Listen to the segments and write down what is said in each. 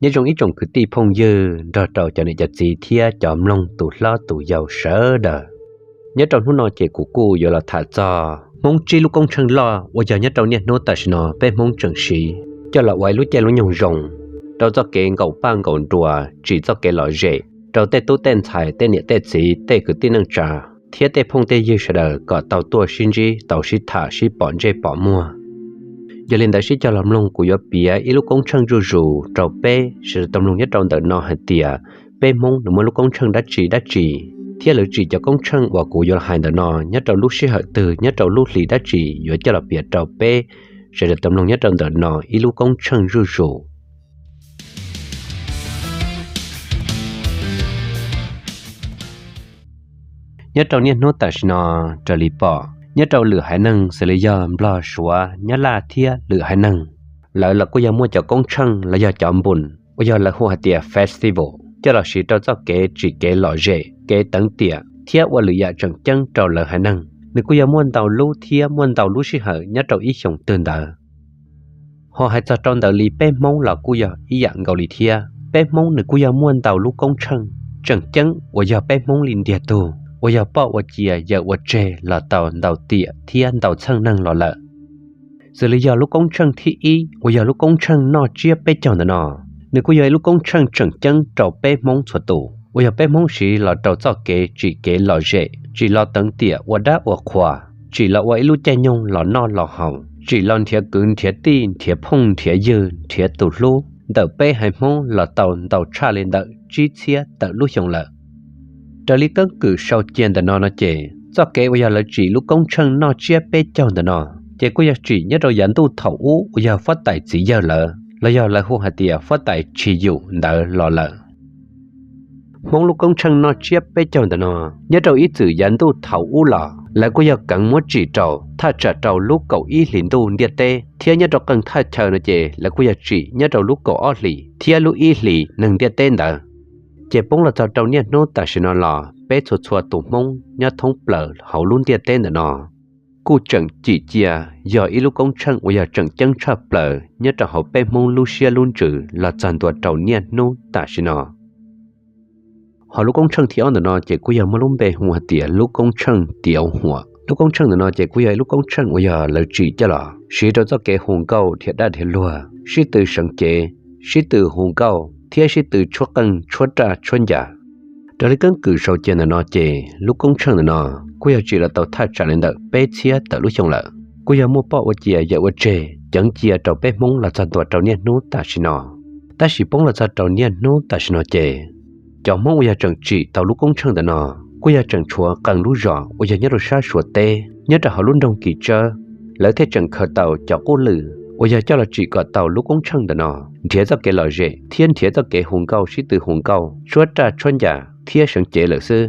Nyob zoo ib tsoom kwv tij phooj ywg nrog rau cov niam cov txiv thiab cov mloog tus hlob tus yau sawv daws. Nyob rau hnub no ces kuv kuj yuav los tham txog Hmoob tsib lub koob tsheej loj uas yog nyob rau niaj hnub tam sim no peb Hmoob tseem siv coj los ua ib lub caij lub nyoog zoo rau txoj kev nkaum paj nkaum nruas, tsim txoj kev lom zem rau tej tub tej ntxhais, tej niam tej txiv, tej kwv tij neej tsa thiab tej phooj tej ywg sawv daws kom tau tuaj sib ntsib, tau sib tham sib pom ntsej pom muag. Yog li ntawd sib cog los mloog, kuv yuav piav ib lub koob tsheej zuj zus rau peb sawv daws tau mloog nyob rau ntawm no hais tias peb Hmoob nws muaj lub koob tsheej dab tsi dab tsi, thiab lawv tsim cov koob tsheej uas kuv yuav hais ntawm no nyob rau lub sij hawm twg, nyob rau lub hlis dab tsi, yuav coj los piav rau peb sawv daws tau mloog nyob rau ntawm no ib lub koob tsheej zuj zus. Nyob rau niaj hnub tam sim no, raws li pom nyob rau lwm haiv neeg xws li yog Nplog, Suav, Nyab Laj thiab lwm haiv neeg, lawv los kuj yog muaj cov koob tsheej los yog cov npun uas yog lawv hu hais tias festival coj los siv rau txoj kev tsim kev lom zem, kev teev tiam thiab ua lwm yam tseem ceeb rau lawv haiv neeg. Nws kuj yog muaj ntau lub thiab muaj ntau lub sij hawm nyob rau ib xyoos twg ntawd. Ho hais txog rau ntawm li peb Hmoob los kuj yog ib yam nkaus li thiab. Peb Hmoob nws kuj yog muaj ntau lub koob tsheej tseem ceeb uas yog peb Hmoob li ntiag tug uas yog poj ua cia yawm ua tseg los tau ntau tiam thiab ntau txheej neeg los lawm. Xws li yog lub koob tsheej thib ib uas yog lub koob tsheej noj tsiab peb caug ntawm no, nws kuj yog ib lub koob tsheej tseem ceeb rau peb Hmoob txhua tus uas yog peb Hmoob siv los rau txoj kev tsim kev lom zem, tsim los teev tiam ua dab ua qhuas, tsim los ua ib lub caij nyoog los noj los haus, tsim los nrhiav kwv nrhiav tij, nrhiav phooj nrhiav ywg, nrhiav tus hlub ntawm peb haiv Hmoob los tau ntau tshaj li ntawm tsib txhiab tawm lub xyoo lawm. Raws li keeb kwm sau cia ntawm no no ces txoj kev uas yog lawv tsim lub koob tsheej noj tsiab peb caug ntawm no ces kuj yog tsim nyob rau yav ntuj thaum ub uas yog huab tais txiv yawg lawv los yog lawv hu hais tias huab tais Tshis Yum ntawd los lawm. Hmoob lub koob tsheej noj tsiab peb caug ntawm no nyob rau ib txwm yav ntuj thaum ub los lawv kuj yog keev muab tsim rau thaj tsam rau lub kaum ib hlis ntuj ntiaj teb, thiab nyob rau qee thaj chaw no ces lawv kuj yog tsim nyob rau lub kaum ob hlis thiab lub ib hlis neeg ntiaj teb ntawd. Ces poob los txog rau niaj hnub tam sim no los peb txhua txhua tus Hmoob nyob thoob plaws hauv lub ntiaj teb ntawm no kuj tseem tsim cia yog ib lub koob tsheej uas yog tseem ceeb tshaj plaws nyob rau hauv peb Hmoob lub siab lub ntsws los txog ntua rau niaj hnub tam sim no. Ho lub koob tsheej thib ob ntawm no ces kuj yog muaj lub npe hu hais tias lub koob tsheej Tiav Huam. Lub koob tsheej ntawm no ces kuj yog ib lub koob tsheej uas yog lawv tsim coj los siv rau txoj kev hu nkauj, dhia dab dhia luag, sib tw seev cev, sib tw hu nkauj thiab sib tw tshuab qeej tshuab raj tshuab ncas. Raws li keeb kwm sau cia ntawm no ces lub koob tsheej ntawm no kuj yog tsim los tau thaj tsam li ntawm peb txhiab tawm lub xyoo lawm, kuj yog muaj poj ua cia yawm ua tseg ceev cia rau peb Hmoob los txog ntua rau niaj hnub tam sim no. Tab sis poob los txog rau niaj hnub tam sim no ces cov Hmoob uas yog tseem tsim tau lub koob tsheej ntawm no kuj yog tseem tshuav qee lub zos uas yog nyob rau sab Suav teb, nyob rau hauv lub nroog Kis Tsawb, lawv thiaj tseem khaws tau cov qub lwm uas yog coj los tsim kom tau lub koob tsheej ntawm no, nrhiav txoj kev lom zem thiab nrhiav txoj kev hu nkauj, sib tw hu nkauj, tshuab raj tshuab ncas thiab seev cev lawm xwb.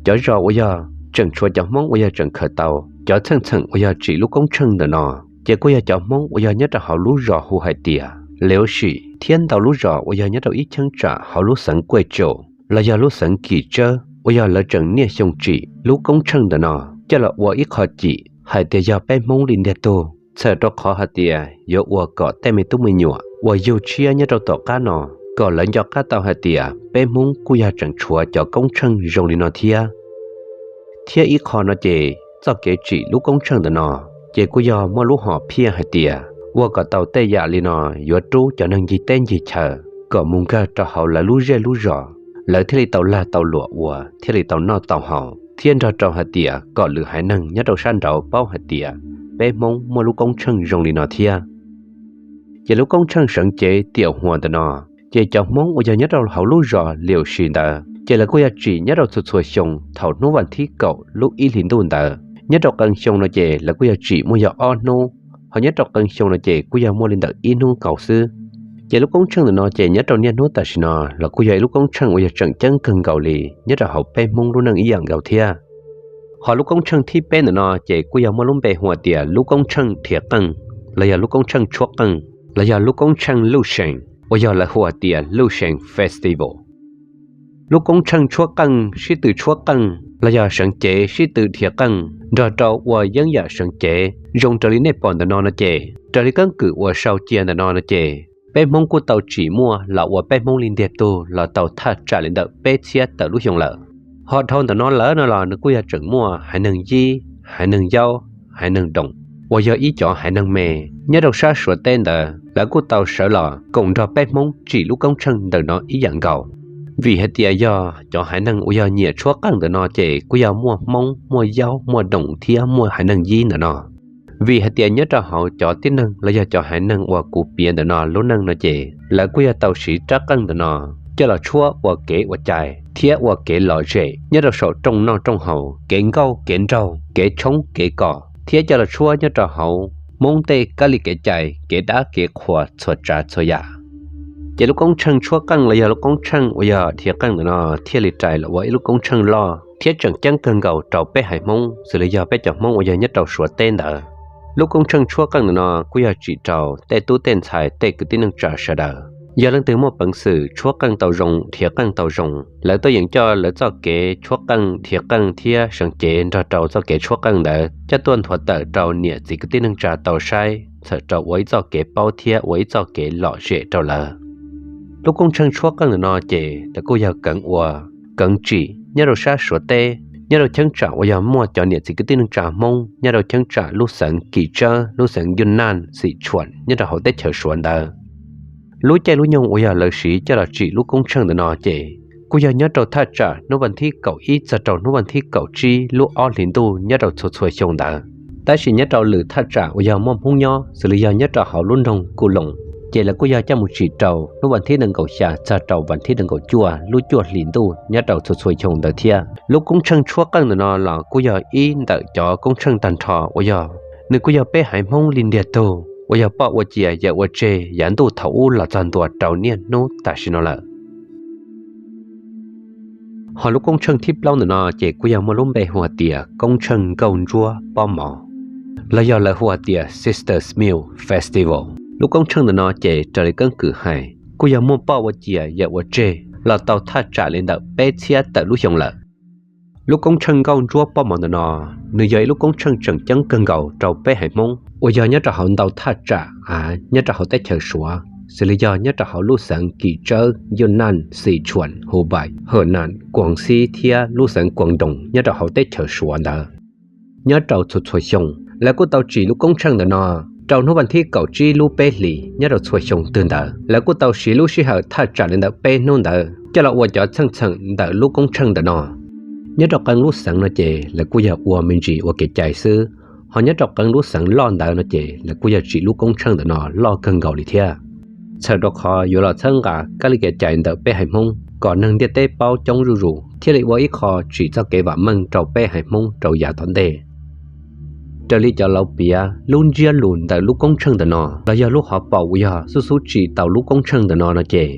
Cov zos uas yog tseem tshuav cov Hmoob uas yog tseem khaws tau cov txheej txheem uas yog tsim lub koob tsheej ntawm no ces kuj yog cov Hmoob uas yog nyob rau hauv lub zos hu hais tias Liuv Sim thiab ntau lub zos uas yog nyob rau ib cheeb tsam hauv lub xeev Kuaj Tsaus los yog lub xeev Kis Tsawb uas yog lawv tseem niaj xyoo tsim lub koob tsheej ntawm no coj los ua ib qho cim hais tias yog peb Hmoob li ntiag tug, txhawm rau qhov hais tias yuav ua kom tej me tub me nyuam uas yug tshiab nyob rau tom qab no kom lawv nco qab tau hais tias peb Hmoob kuj yog tseem tshuav cov koob tsheej zoo li no thiab. Thiab ib qho no ces txoj kev tsim lub koob tsheej ntawm no ces kuj yog muaj lub hom phiaj hais tias ua kom tau tej yam li no yuav rub cov neeg ncig teb ncig chaw kom mus nkag rau hauv lawv lub zej lub zos, lawv thiaj li tau lag tau luam ua, thiaj li tau noj tau haus, thiab nrog rau hais tias kom lwm haiv neeg nyob rau sab nraud paub hais tias peb Hmoob muaj lub koob tsheej zoo li no thiab. Ces lub koob tsheej seev cev Tiam Huas ntawm no ces cov Hmoob uas yog nyob rau hauv lub zos Liuv Sim ntawd ces lawv kuj yog tsim nyob rau txhua txhua xyoo thaum hnub vas thib kaum lub ib hlis ntuj ntawd. Nyob rau qee xyoo no ces lawv kuj yog tsim muaj yog ob hnub, ho nyob rau qee xyoo no ces kuj yog muaj li ntawm ib hnub nkaus xwb. Ces lub koob tsheej ntawm no ces nyob rau niaj hnub tam sim no los kuj yog ib lub koob tsheej uas yog tseem ceeb kawg nkaus li nyob rau hauv peb Hmoob lub neej ib yam nkaus thiab. Ho lub koob tsheej thib peb ntawm no ces kuj yog muaj lub npe hu tias lub koob tsheej dhia qeej, los yog lub koob tsheej tshuab qeej, los yog lub koob tsheej luj seem uas yog lawv hu tias luj seem festival. Lub koob tsheej tshuab qeej, sib tw tshuab qeej los yog seev cev sib tw dhia qeej nrog rau ua yeeb yam seev cev zoo raws li nej pom ntawm no no ces raws li keeb kwm uas sau cia ntawm no no ces Peb Hmoob kuj tau tsim muaj los ua peb Hmoob li ntiag tug los tau thaj tsam li ntawm peb txhiab tawm lub xyoo lawm. Ho dhau ntawm no lawm no los nws kuj yog tseem muaj haiv neeg yib, haiv neeg yaub, haiv neeg doom, uas yog ib cov haiv neeg me nyob rau sab Suav teb ntawd, lawv kuj tau sawv los koom nrog peb Hmoob tsim lub koob tsheej ntawm no ib yam nkaus. Vim hais tias yog cov haiv neeg uas yog nyiam tshuab qeej ntawm no ces kuj yog muaj Hmoob, muaj yaub, muaj doom thiab muaj haiv neeg yib ntawm no. Vim hais tias nyob rau hauv cov tib neeg los yog cov haiv neeg uas kuv piav ntawm no lub neej no ces lawv kuj yog tau siv rab qeej ntawm no coj los tshuab ua kev ua cai thiab ua kev lom zem nyob rau saum rooj noj rooj haus, kev nkauj kev nraug, kev tshoob kev kos, thiab coj los tshuab nyob rau hauv Hmoob tej kab li kev cai, kev dab kev qhuas txhua tsav txhua yam. Ces lub koob tsheej tshuab qeej los yog lub koob tsheej uas yog dhia qeej ntawm no thiaj li rais los ua ib lub koob tsheej loj thiab tseem ceeb kawg nkaus rau peb haiv Hmoob, xws li yog peb cov Hmoob uas yog nyob rau Suav teb ntawd. Lub koob tsheej tshuab qeej ntawm no kuj yog tsim rau tej tub tej ntxhais tej kwv tij neej tsa sawv daws. Yog leej twg muaj peev xwm tshuab qeej tau zoo, dhia qeej tau zoo, lawv tuaj yeem coj lawv txoj kev tshuab qeej, dhia qeej thiab seev cev nrog rau txoj kev tshuab qeej ntawd coj tuaj nthuav tawm rau niam txiv kwv tij neej tsa tau saib, txhawm rau ua ib txoj kev paub thiab ua ib txoj kev lom zem rau lawv. Lub koob tsheej tshuab qeej ntawm no ces lawv kuj yog keev ua, keev tsim nyob rau sab Suav teb, nyob rau cheeb tsam uas yog muaj cov niam txiv kwv tij neej tsa Hmoob nyob rau cheeb tsam lub xeev Kim Tsawb, lub xeev Yunnaj, Sichuan nyob rau hauv teb chaws Suav ntawd. Lub caij lub nyoog uas yog lawv siv coj los tsim lub koob tsheej ntawm no ces kuj yog nyob rau thaj tsam hnub vas thib kaum ib txog rau hnub vas thib kaum tsib lub ob hlis ntuj nyob rau txhua txhua xyoo ntawd. Tab sis nyob rau lwm thaj tsam uas yog muaj Hmoob nyob, xws li yog nyob rau hauv lub nroog Kuj Loos, ces lawv kuj yog coj mus tsim rau hnub vas thib nees nkaum xya txog rau vas thib nees nkaum cuaj lub cuaj hlis ntuj nyob rau txhua txhua xyoo ntawd thiab. Lub koob tsheej tshuab qeej ntawm no los kuj yog ib ntawm cov koob tsheej tag nrho uas yog nws kuj yog peb haiv Hmoob li ntiag tug uas yog poj ua cias yawm ua tseg yav ntuj thaum ub los txog ntua rau niaj hnub tam sim no lawm. Ho lub koob tsheej thib plaub ntawm no ces kuj yog muaj lub npe hu hais tias koob tsheej nkauj ntsuab pob mov, los yog lawv hu hais tias Sister's Milk Festival. Lub koob tsheej ntawm no ces raws li keeb kwm hais kuj yog muaj poj ua cias yawm ua tseg los tau thaj tsam li ntawm peb txhiab tawm lub xyoo lawm. Lub koob tsheej nkauj ntsuab pob mov ntawm no, nws yog ib lub koob tsheej tseem ceeb kawg nkaus rau peb haiv Hmoob uas yog nyob rau hauv ntau thaj tsam av nyob rau hauv teb chaws Suav, xws li yog nyob rau hauv lub xeev Kim Tsawb, Yunnaj, Sichuan, Hubei, Hunan, Kuas Xib thiab lub xeev Kuas Doos nyob rau hauv teb chaws Suav ntawd. Nyob rau txhua txhua xyoo, lawv kuj tau tsim lub koob tsheej ntawm no rau hnub vas thib kaum tsib lub peb hlis nyob rau txhua xyoo twg ntawd. Lawv kuj tau siv lub sij hawm thaj tsam li ntawm peb hnub ntawd coj los ua cov txheej txheem ntawm lub koob tsheej ntawm no. Nyob rau qee lub xeev no ces lawv kuj yog ua me ntsis ua kev cai xwb, ho nyob rau qee lub xeev loj ntawd no ces lawv kuj yog tsim lub koob tsheej ntawm no loj kawg nkaus li thiab. Txhawm rau qhov yuav los txhawb nqa kab li kev cai ntawm peb haiv Hmoob kom neeg ntiaj teb paub coob zuj zus thiaj li ua ib qho tsim txoj kev vam meej rau peb haiv Hmoob rau yav tom ntej. Raws li cov laus piav, lub ntsiab lus ntawm lub koob tsheej ntawm no los yog lub hauv paus uas yog xub xub tsim tau lub koob tsheej ntawm no no ces,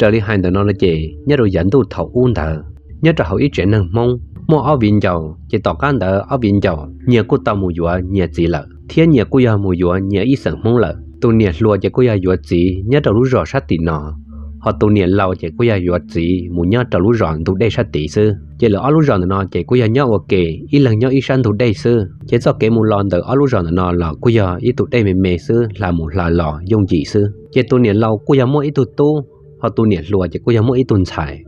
raws li hais ntawm no no ces nyob rau yav ntuj thaum ub ntawd, nyob rau hauv ib tsev neeg Hmoob muaj ob viv ncaus, ces tom qab ntawd ob viv ncaus nyias kuj tau mus yuav nyias txiv lawm thiab nyias kuj yog mus yuav nyias ib xeem Hmoob lawm. Tus niam hluas ces kuj yog yuav txiv nyob rau lub zos sab tim no, ho tus niam laus ces kuj yog yuav txiv mus nyob rau lub zos ntug dej sab tid xwb. Ces lawv ob lub zos ntawm no ces kuj yog nyob ua ke, ib leeg nyob ib sab ntug dej xwb. Ces txoj kev mus los ntawm ob lub zos ntawm no los kuj yog ib tug dej me me xwb, hla mus hla los yooj yim xwb. Ces tus niam laus kuj yog muaj ib tug tub, ho tus niam hluas ces kuj yog muaj ib tug ntxhais.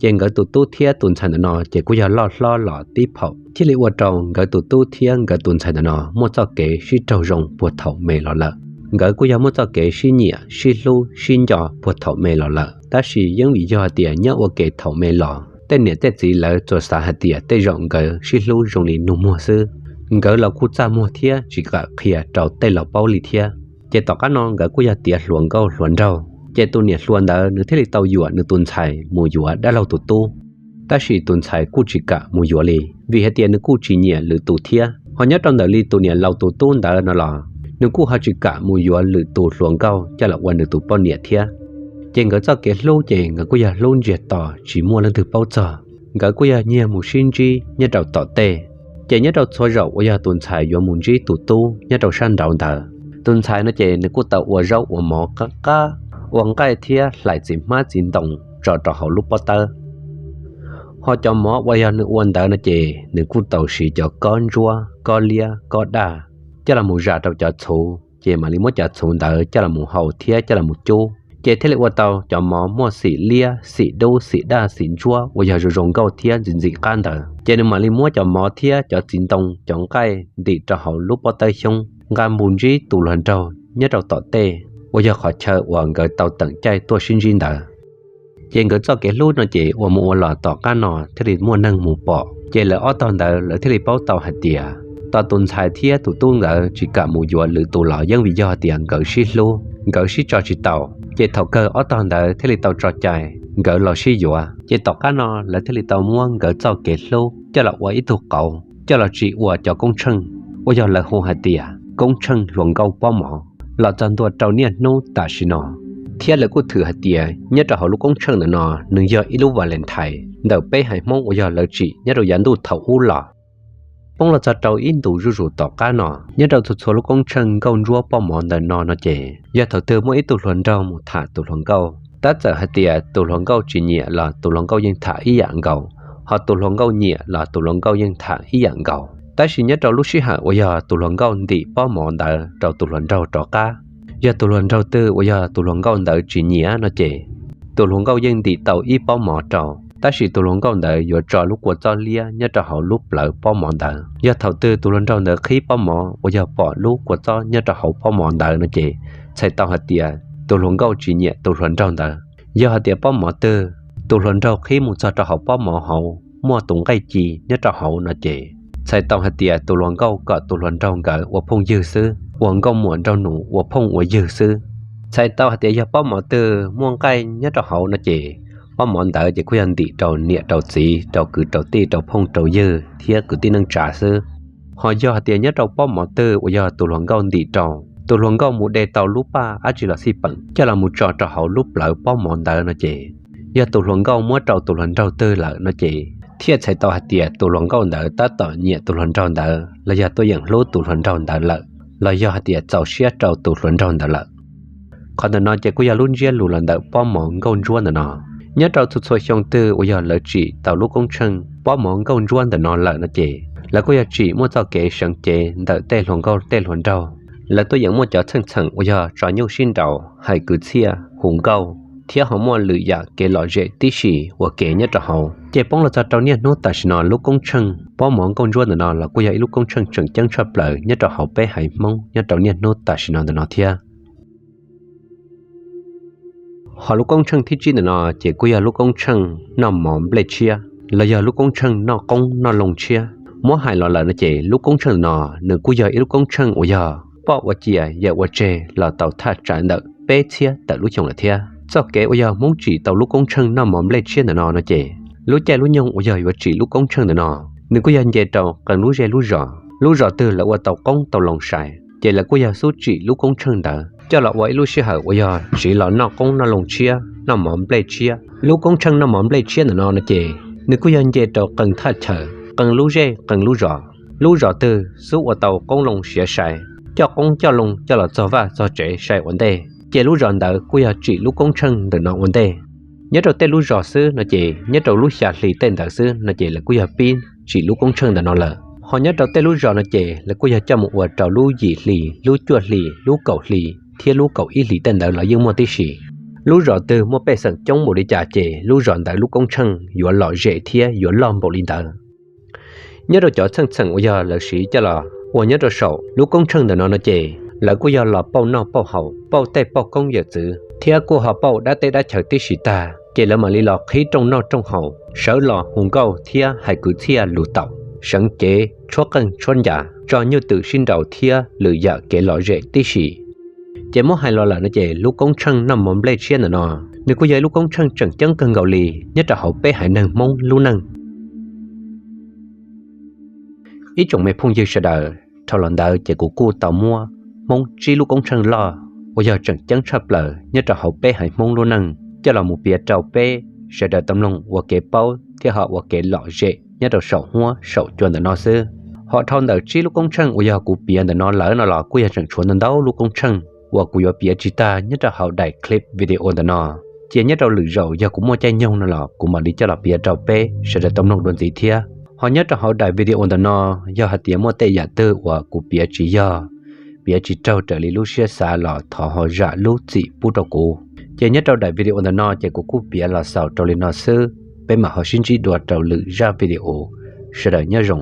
Ces nkawd tus tub thiab tus ntxhais ntawm no ces kuj yog loj hlob los tib phaum, thiaj li ua rau nkawd tus tub thiab nkawd tus ntxhais ntawm no muaj txoj kev sib raug zoo puag thaum me los lawm. Nkawd kuj yog muaj txoj kev sib nyiam sib hlub sib nco puag thaum me los lawm, tab sis yeej vim yog hais tias nyob ua ke thaum me los tej niam tej txiv lawv tsuas xav hais tias tej zaum nkawd sib hlub zoo li nus muag xwb. Nkawd los kuj txaj muag thiab tsis kam qhia rau tej laus paub li thiab. Ces tom qab no nkawd kuj yog tiav hluas nkauj hluas nraug, ces tus niam hluas ntawd nws thiaj li tau yuam nws tus ntxhais mus yuav dab laug tus tub. Tab sis tus ntxhais kuj tsis kam mus yuav li, vim hais tias nws kuj tsis nyiam lwm tus thiab. Ho nyob rau ntawm li tus niam laus tus tub ntawd no los, nws kuj ho tsis kam mus yuav lwm tus hluas nkauj coj los ua nws tus poj niam thiab. Ces nkawd txoj kev hlub ces nkawd kuj yog hlub ntsiag to tsis muaj leej twg paub txog. Nkawd kuj yog nyiag mus sib ntsib nyob rau tom tej. Ces nyob rau txhua zaum uas yog tus ntxhais yuav mus ntsib tus tub nyob rau sab nraud ntawd, tus ntxhais no ces nws kuj tau ua zaub ua mov qab qab, ua nqaij thiab hlais txiv hmab txiv ntoo tso rau hauv lub pob tawb. Ho cov mov uas yog nws ua ntawd no ces nws kuj tau siv cov kob ntsuab, kob liab, kob daj coj los mus zas rau cov txhuv, ces mam li muab cov txhuv ntawd coj los mus hau thiab coj los mus cub. ces thiaj li ua tau cov mov muaj xim liab, xim dub, xim daj, xim ntsuab uas yog zoo zoo nkauj thiab ntxim ntxim qab ntawd. Ces nws mam li muab cov mov thiab cov txiv ntoo, cov nqaij ntim rau hauv lub pob tawb xyoob, nqa mus ntsib tus hluas nraug nyob rau tom tej uas yog qhov chaw uas nkawd tau teem caij tuaj sib ntsib ntawd. Ces nkawd txoj kev hlub no ces ua mus ua los tom qab no thiaj li muaj neeg mus pom, ces lawv ob tog ntawd lawv thiaj li paub tau hais tias tos tus ntxhais thiab tus tub nkawd tsis kam mus yuav lwm tus los yeej vim yog tias nkawd sib hlub, nkawd sib tso tsis tau. Ces thaum kawg ob tog ntawd thiaj li tau tso cai nkawd los sib yuav. Ces tom qab no lawv thiaj li tau muab nkawd txoj kev hlub coj los ua ib tug qauv, coj los tsim ua cov koob tsheej uas yog lawv hu hais tias koob tsheej hluas nkauj pob mov los txog ntua rau niaj hnub tam sim no. Thiab lawv kuj thwm hais tias nyob rau hauv lub koob tsheej ntawm no nws yog ib lub Valentine ntawm peb haiv Hmoob uas yog lawv tsim nyob rau yav ntuj thaum ub los. Poob los txog rau ib ntus zuj zus tom qab no, nyob rau txhua txhua lub koob tsheej nkauj ntsuab pob mov ntawm no no ces yog thaum twg muaj ib tug hluas nraug mus tham tus hluas nkauj, tab txawm hais tias tus hluas nkauj tsis nyiam los tus hluas nkauj yeej tham ib yam nkaus, ho tus hluas nkauj nyiam los tus hluas nkauj yeej tham ib yam nkaus. Tab sis nyob rau lub sij hawm uas yog tus hluas nkauj ntim pob mov ntawd rau tus hluas nraug rov qab, yog tus hluas nraug twg uas yog tus hluas nkauj ntawd tsis nyiam no ces tus hluas nkauj yeej ntim tau ib pob mov rau, tab sis tus hluas nkauj ntawd yuav tso lub kua txob liab nyob rau hauv lub plawv pob mov ntawd. Yog thaum twg tus hluas nraug ntawd qhib pob mov uas yog pom lub kua txob nyob rau hauv pob mov ntawd no ces txhais tau hais tias tus hluas nkauj tsis nyiam tus hluas nraug ntawd. Yog hais tias pob mov twg tus hluas nraug qhib mus txog rau hauv pob mov hauv muaj tus nqaij ci nyob rau hauv no ces txhais tau hais tias tus hluas nkauj kom tus hluas nraug nkawd ua phooj ywg xwb, ua nkauj muam nraug nus ua phooj ua ywg xwb. Txhais tau hais tias yog pob mov twg muaj nqaij nyob rau hauv no ces pob mov ntawd ces kuj yog ntim rau niam rau txiv, rau kwv rau tij, rau phooj rau ywg thiab kwv tij neej tsa xwb. Ho yog hais tias nyob rau pob mov twg uas yog tus hluas nkauj ntim rau, tus hluas nkauj mus de tau lub paj dab tsi los xij peem coj los mus tso rau hauv lub plawv pob mov ntawd no ces yog tus hluas nkauj muab rau tus hluas nraug twg lawm no ces thiaj txhais tau hais tias tus hluas nkauj ntawd tab tom nyiam tus hluas nraug ntawd los yog tuaj yeem hlub tus hluas nraug ntawd lawm, los yog hais tias txaus siab rau tus hluas nraug ntawd lawm. Qhov ntawm no ces kuj yog lub ntsiab lus los ntawm pob mov nkauj ntsuab ntawm no. Nyob rau txhua txhua xyoo twg uas yog lawv tsim tau lub koob tsheej pob mov nkauj ntsuab ntawm no lawm no ces lawv kuj yog tsim muaj txoj kev seev cev ntawm tej hluas nkauj tej hluas nraug. Lawv tuaj yeem muaj cov txheej txheem uas yog tso nyuj sib nraus, hais kwv txhiaj, hu nkauj, thiab ho muaj lwm yam kev lom zem tib si ua ke nyob rau hauv. Ces poob los txog rau niaj hnub tam sim no lub koob tsheej pob mov nkauj ntsuab ntawm no los kuj yog ib lub koob tsheej tseem ceeb tshaj plaws nyob rau hauv peb haiv Hmoob nyob rau niaj hnub tam sim no ntawm no thiab. Ho lub koob tsheej thib tsib ntawm no ces kuj yog lub koob tsheej noj mov nplej tshiab, los yog lub koob tsheej noj qoob noj loo tshiab. Muab hais los lawm no ces lub koob tsheej ntawm no nws kuj yog ib lub koob tsheej uas yog poj ua cia yawm ua tseg los tau thaj tsam ntawm peb txhiab tawm lub xyoo lawm thiab. Txoj kev uas yog Hmoob tsim tau lub koob tsheej noj mov nplej tshiab ntawm no no ces lub caij lub nyoog uas yog yuav tsim lub koob tsheej ntawm no, nws kuj yog nce rau qee lub zej lub zos. Lub zos twg lawv ua tau qoob tau loo sai, ces lawv kuj yog xub tsim lub koob tsheej ntawd coj los ua ib lub sij hawm uas yog tsiv los noj qoob noj loo tshiab, noj mov nplej tshiab. Lub koob tsheej noj mov nplej tshiab ntawm no no ces nws kuj yog nce rau qee thaj chaw, qee lub zej qee lub zos. Lub zos twg xub ua tau qoob loo siav sai, coj qoob coj loo coj los txog vaj txog tsev sai ua ntej, ces lub zos ntawd kuj yog tsim lub koob tsheej ntawm no ua ntej. Nyob rau tej lub zos xwb no ces nyob rau lub xya hli tej ntawd xwb no ces lawv kuj yog pib tsim lub koob tsheej ntawm no lawm. Ho nyob rau tej lub zos no ces lawv kuj yog coj mus ua rau lub yim hli, lub cuaj hli, lub kaum hli thiab lub kaum ib hlis tej ntawd los yeej muaj tib si. Lub zos twg muaj pej xeem coob npaum li cas ces lub zos ntawd lub koob tsheej yuav lom zem thiab yuav loj npaum li ntawd. Nyob rau cov txheej txheem uas yog lawv siv coj los ua nyob rau saum lub koob tsheej ntawm no no ces lawv kuj yog los pauj noj pauj haus, pauj tej poj koob yawm txwv, thiab kuj ho pauj dab teb dab chaw tib si tag, ces lawv mam li los qhib rooj noj rooj haus, sawv los hu nkauj thiab hais kwv txhiaj lus taum, seev cev, tshuab qeej tshuab ncas, tso nyuj twm sib nraus thiab lwm yam kev lom zem tib si. Ces muab hais los lawm no ces lub koob tsheej noj mov nplej tshiab ntawm no, nws kuj yog ib lub koob tsheej tseem ceeb kawg nkaus li nyob rau hauv peb haiv neeg Hmoob lub neej. Ib tsoom me phooj ywg sawv daws, dhau los ntawd ces kuv kuj tau muab Hmoob tsib lub koob tsheej loj uas yog tseem ceeb tshaj plaws nyob rau hauv peb haiv Hmoob lub neej coj los mus piav rau peb sawv daws tau mloog ua kev paub thiab ho ua kev lom zem nyob rau saum huab saum cua ntawm no xwb. Ho dhau ntawm tsib lub koob tsheej uas yog kuv piav ntawm no lawm no los kuj yog tseem tshuav ntau ntau lub koob tsheej uas kuv yuav piav tsis tag nyob rau hauv daim clip video ntawm no. Cia nyob rau lwm zaus yog kuv muaj caij nyoog no los kuv mam li coj los piav rau peb sawv daws tau mloog dua ntxiv thiab. Ho nyob rau hauv daim video ntawm no, yog hais tias muaj tej yam twg uas kuv piav tsis yog, piav tsis raug raws li lub siab xav los thov ho zam lub txim pub rau kuv. Ces nyob rau daim video ntawm no ces kuv kuj piav los xaus rau li no xwb, peb mam ho sib ntsib dua rau lwm zaj video. Sawv daws nyob zoo.